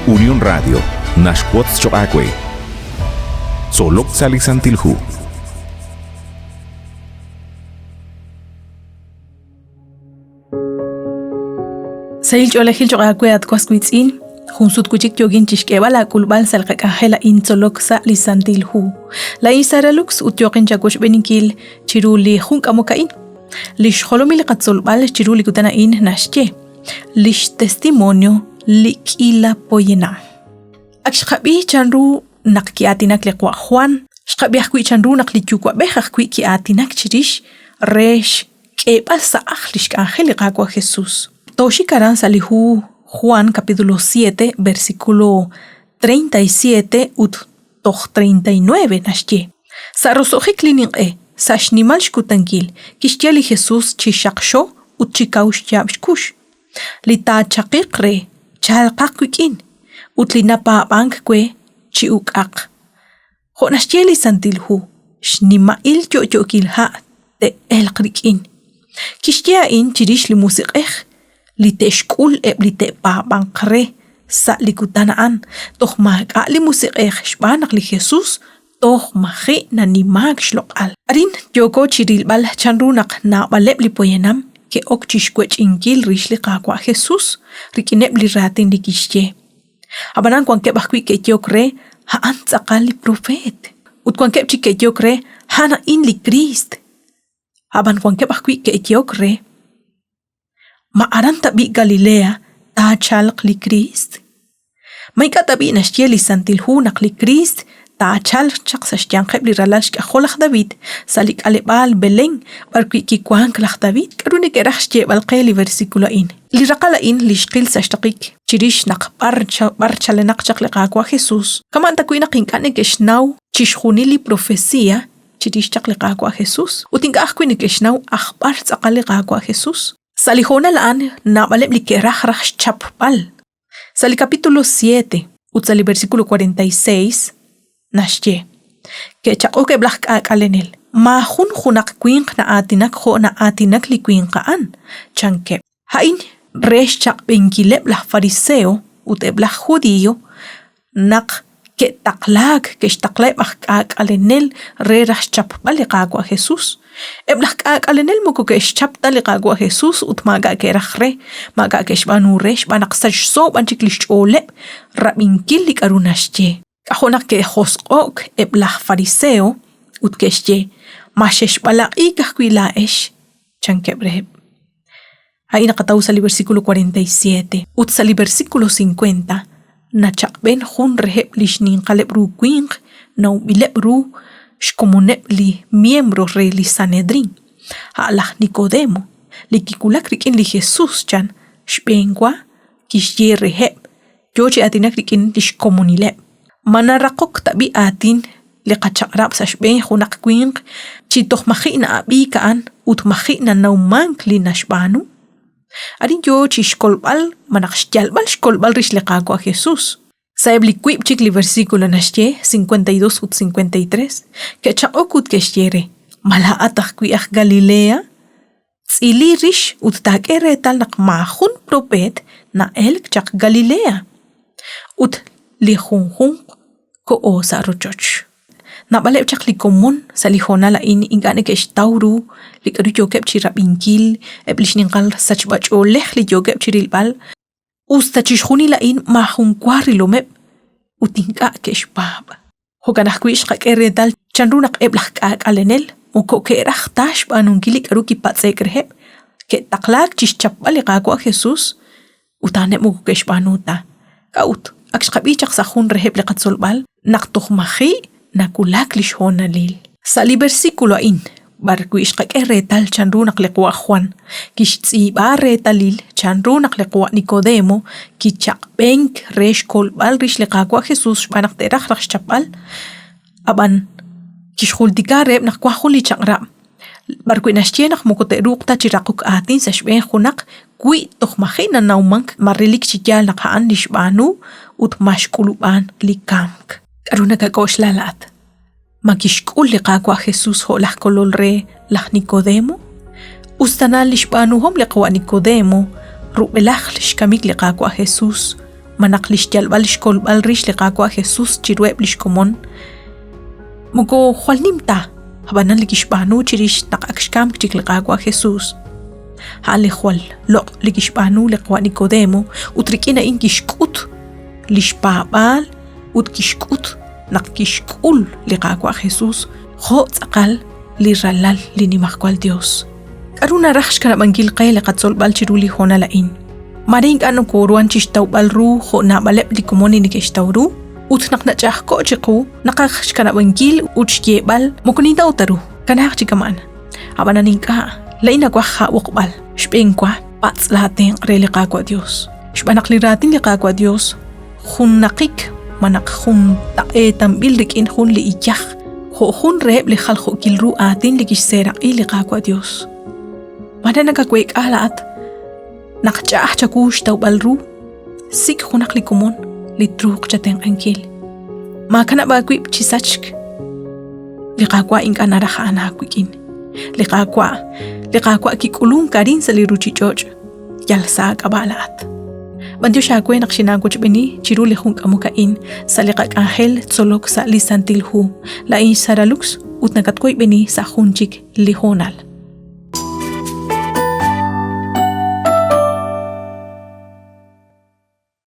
Unión Radio naxwotz choq' aawe. Tzolok sa' li Santil Hu. Sahil ch'oolejil choq' aawe at was wiitz'in, jun sut wi' chik yookin chixk'eeb'al aak'ulb'al sa' li qak'anjel a'in tzolok sa' li Santil Hu. Laa'in Sara Lux ut yooqin chawochb'eeninkil chiru li jun k'amok a'in. Li xjolomil li qatzolb'al chiru li kutan a'in naxye lix testimonio li k'iila poyanam. Ak xqab'i chanru naq ki'aatinak li qawa' Juan, xqab'i ajwi' chanru naq li yuwa'b'ej ajwi' ki'aatinak chirix re xk'eeb'al sa' ajl lix k'anjel li Qaawa' Jesus. Tooxik aran sa' li hu Juan capítulo 7 versículo 37 ut toj 39 naxye, Sa' roso'jik li ninq'e, sa' xnimal xkutankil, kixye li Jesus chi xaqxo ut chi kaw xyaab' xkux, Li taachaqiq re, chalqaq wik'in, ut li napaab'ank we, chi'uk'aq. Jo' naxye li Santil Hu, xnima'il yo'yookil ha' te'elq rik'in. Kixye a'in chirix li Musiq'ej li te'xk'ul eb' li te'paab'anq re sa' li kutan a'an, toj maak'a' li Musiq'ej xb'aan naq li Jesus toj maji' nanimaak xloq'al. Arin yooko chi rilb'al chanru naq naab'aleb' li poyanam ke'ok chi xwech'inkil rix li Qaawa' Jesus rik'ineb' li raatin li kixye. Ab'anan wankeb' ajwi' ke'yehok re, A'an tz'aqal li propeet. Ut wankeb' chik ke'yehok re, A'an a'in li Kriist. Ab'an wankeb' ajwi' ke'yehok re, Ma aran tab'i' Galilea taachalq li Kriist? Ma ink'a' tab'i' naxye li Santil Hu naq li Kriist taachalq chaq sa' xyanqeb' li ralal xk'ajol laj David sa' li k'aleb'aal Belén b'arwi' kiwank laj David? K'aru neke'raj xyeeb'al qe li versículo a'in? Li raqal a'in li xqil sa' xtaqik chirix naq b'ar b'ar chalenaq chaq li Qaawa' Jesús, kama' tawi' naq ink'a' neke'xnaw chixjunil li profecía chirix chaq li Qaawa' Jesús ut ink'a' ajwi' neke'xnaw aj b'ar tz'aqal li Qaawa' Jesús. Sa' li hoonal a'an naab'aleb' li ke'raj raj xchapb'al. Sa' li capítulo 7 ut sa' li versículo 46 naxye, Ke'chaq'ok eb' laj k'aak'alenel, Maajun junaq winq na'aatinak jo' na'aatinak li winq a'an, chankeb'. A'in re xchaq'b'enkileb' laj fariseo ut eb' laj judío naq ke'taqlaak, ke'xtaqlaheb' aj k'aak'alenel re raj xchapb'al li Qaawa' Jesús. Eb' laj k'aak'alenel moko ke'xchap ta li Qaawa' Jesús ut maak'a' ke'raj re, maak'a' ke'xb'aanu re xb'aan naq sachso b'an chik li xch'ooleb' rab'inkil li k'aru naxye. K'ajo' naq ke'josq'o'k eb' laj fariseo ut ke'xye, Ma xexb'alaq'iik ajwi' laa'ex? chankeb' reheb'. A'in naqataw sa' li versículo 47. Ut sa' li versículo 50 nachaq'b'en jun reheb' li xninqaleb' ru winq nawb'ileb' ru xkomoneb' li miembro re li Sanedrín, a' laj Nicodemo, li kiwulak rik'in li Jesús chan xb'eenwa kixye reheb' Yo chi aatinak rik'in li xkomonileb'. Ma naraqok tab'i' aatin li qachaq'rab' sa' xb'een junaq winq chi toj maji' na'ab'iik a'an ut maji' nanawmank li naxb'aanu? Arin yo chi xkolb'al malaj xyalb'al xkolb'al rix li Qaawa' Jesús. Sa'eb' li wiib' chik li versículo naxye, 52 ut 53, ke'chaq'ok ut ke'xye re, Ma laa'at ajwi' aj Galilea? Tz'ili rix ut taak'e reetal naq maajun propeet na'elk chaq Galilea. Ut li junjunq koho sa' rochoch. Naab'aleb' chaq li komon sa' li hoonal a'in ink'a' neke'xtaw ru li k'aru yookeb' chi rab'inkil, eb' li xninqal sachb'ach'oolej li yookeb' chi rilb'al, us ta chixjunil a'in maajun wa rilomeb' ut ink'a' ke'xpaab'. Jo'kan ajwi' xqak'e reetal chanru naq eb' laj k'aak'alenel moko ke'raj ta xb'aanunkil li k'aru kipatz'e'k reheb', ke'taqlaak chi xchapb'al li Qaawa' Jesús ut a'aneb' moko ke'xb'aanu ta. K'a'ut? Ak xqab'i chaq sa' jun reheb' li qatzolb'al naq toj maji' nawulak li xhoonalil. Sa' li versículo a'in b'arwi' xqak'e reetal chanru naq li qawa' Jwan kixtz'iib'a reetalil chanru naq li qawa' Nicodemo kichaq'b'enk re xkolb'al rix li Qaawa' Jesús xb'aan naq te'raj raj xchapb'al, ab'an kixjultika reheb' naq wank jun li chaq'rab' b'arwi' naxye naq moko te'ruuq ta chi raqok aatin sa' xb'een junaq wi toj maji' nanawmank ma relik chi yaal naq a'an li xb'aanu ut ma xk'ulub'an li kamk. K'aru nakak'oxla laa'at? Ma kixk'ul li Qaawa' Jesús jo' laj kolol re laj Nicodemo? Us tana li xb'aanuhom li qawa' Nicodemo rub'elaj xkamik li Qaawa' Jesús, malaj li xyalb'al xkolb'al rix li Qaawa' Jesus chiruheb' li xkomon moko jwal nim ta, ab'anan li kixb'aanu chirix naq ak xkamk chik li Qaawa' Jesus. A'an li jwal loq' li kixb'aanu li qawa' Nicodemo ut rik'in a'in kixk'ut li xpaab'aal ut kixk'ut naq kixk'ul li Qaawa' Jesus jo' tz'aqal li Ralal li Nimajwal Yos. K'aru naraj xkanab'ankil qe li qatzolb'al chiru li hoonal a'in? Maare ink'a' nokooruhan chi xtawb'al ru jo' naab'aleb' li komon li neke'xtaw ru, ut naq nach'a'ajko' chiqu naqaj xkanab'ankil ut xyeeb'al moko nintaw ta ru, kanaaq chi kama'an. Ab'anan ink'a', laa'in nawaj aab'oqb'al. Xb'eenwa, patz' laatenq' re li Qaawa' Yos. Xb'aan naq li raatin li Qaawa' Yos junnaqik malaj juntaq'eetanb'il rik'in jun li iyaj, jo' jun reheb' li jaljo'kil ru aatin li kixseeraq'i li Qaawa' Dios. Mare nakaweek'a laa'at naq ch'a'aj chawu xtawb'al ru, sik' junaq li komon li truuq chatenq'ankil. Maakanab' aawib' chi sachk. Li Qaawa' ink'a' naraj a'an aawik'in. Li Qaawa', li Qaawa' kik'ulunk arin sa' li ruchich'och' yal sa' aak'ab'a' laa'at. B'antiox aawe naq xinaawochb'eeni chiru li jun k'amok a'in sa' li qak'anjel tzolok sa' li Santil Hu. Laa'in xSara Lux ut nakatwoyb'eni sa' jun chik li hoonal.